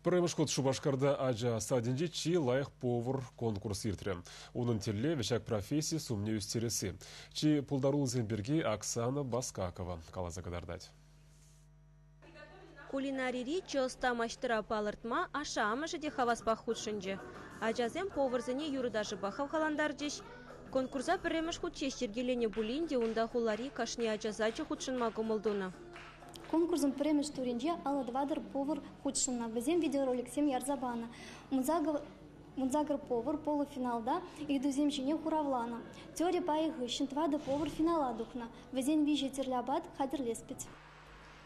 Пӗрремӗш хут Шупашкарта ача садӗнчи чи лайӑх повар конкурс иртрӗ. Унӑн тӗллевӗ ҫак професси сумне ӳстересси. Чи пултаруллисем пирки Оксана Баскакова каласа кӑтартать. Кулинарири чи ӑста маҫтӑра палӑртма ашшӗ-амӑшӗ те хаваспах хутшӑнчӗ. Ачасем поварсене юрӑ-ташӑпа хавхалантарчӗҫ. Конкурса пӗрремӗш хут ҫеҫ йӗркеленӗ пулин те унта хулари кашни ача сачӗ хутшӑнма кӑмӑл тунӑ. Конкурсӑн пӗрремӗш турӗнче 54 повар хутшӑннӑ. Вӗсем видеороликсем ярса панӑ. 18 повар полуфиналта ыйтусем ҫине хуравланӑ. Теори пайӗ хыҫҫӑн 4 повар финала тухнӑ. Вӗсен 3 тӗрлӗ апат хатӗрлес пит.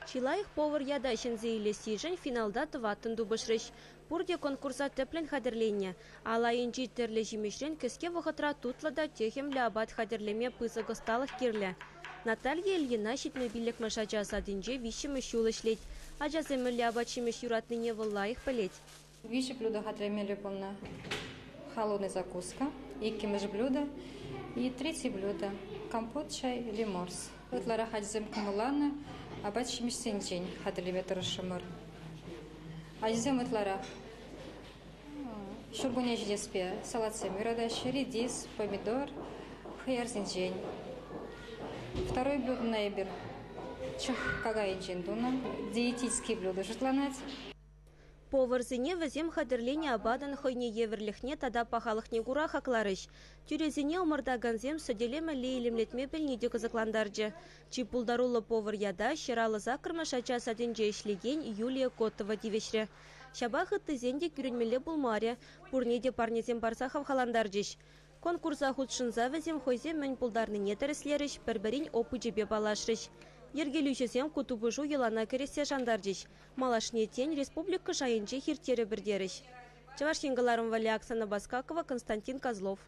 Чи лайӑх повар ята ҫӗнсе илессишӗн финалта тӑваттӑн тупӑшрӗҫ. Пурте конкурса тӗплӗн хатӗрленнӗ. Ал айӗнчи тӗрлӗ ҫимӗҫрен кӗске вӑхӑтра тутлӑ та техӗмлӗ апат хатӗрлеме пысӑк ӑсталӑх кирлӗ. Наталья Ильина 75-мӗш ача садӗнче 3-мӗш ҫул ӗҫлет. Ачасем мӗнле апат-ҫимӗҫ юратнине вӑл лайӑх пӗлет. 3 блюдо хатӗрлемелле пулнӑ. Холодная закуска, 2-мӗш блюдо и 3-е блюдо компот, чай или морс. Ытларах ачасем кӑмӑлланӑ апат-ҫимӗҫсенчен хатӗрлеме тӑрӑшрӑмӑр. Ачасем ытларах ҫуркунне ҫитеспе салатсем юратаҫҫӗ, редис, помидор, хӑярсенчен. Второй блюдо эпир чӑх какайӗнчен тунӑ. Диетический блюдо шутланать. Поварсене вӗсем хатӗрленӗ апатӑн хӑйне евӗрлӗхне тата пахалӑхне кура хакларӗҫ. Тӳресене ӑмӑртакансем сӗтеле мӗнле илемлетме пӗлни те кӑсӑклантарчӗ. Чи пултаруллӑ повар ята 158-мӗш ача садӗнче ӗҫлекен Юлия Котова тивӗҫрӗ. Ҫапах ыттисен те кӳренмелле пулмарӗ. Пурне те парнесем парса хавхалантарчӗҫ. Конкурса хутшӑнса вӗсем хӑйсем мӗн пултарнине тӗрӗслерӗҫ, пӗр-пӗрин опычӗпе паллашрӗҫ. Йӗркелӳҫӗсем ку тупӑшу йӑлана кӗрессе шантарчӗҫ. Малашне тен республика шайӗнче хирттерӗ пӗртерӗҫ. Чӑваш Ен кӑларӑм валли Оксана Баскакова, Константин Козлов.